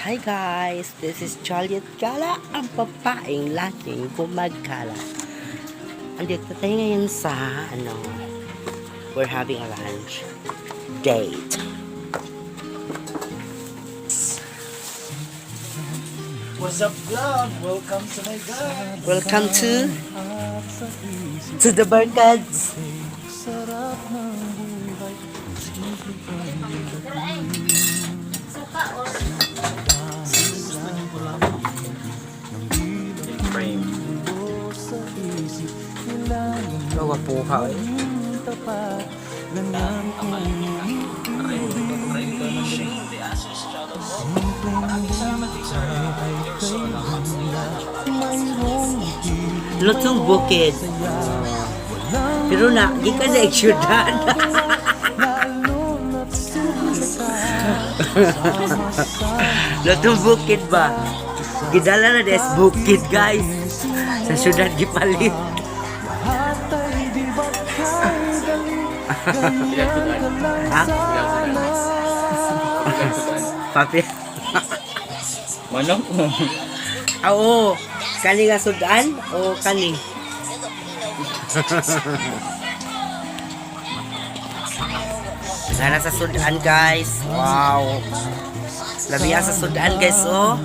Hi guys, this is Joliet Gala, ang babaeng laging gumagala. Andito tayo ngayon sa, ano, we're having a lunch date. What's up, vlog? Welcome to my vlog. Welcome to the Barkads. Frame. Gawa po ka eh. Lutong bukid. Pero na, gikan sa syudad. Lutong bukid ba? Gidala na des bukid, guys. Sa syudad gipalit. Ha? Papi. Manok. Ah, oo. Kani nga sudan o kani? Sana sa sudan, guys. Wow. Labi sa sudan, guys, oh.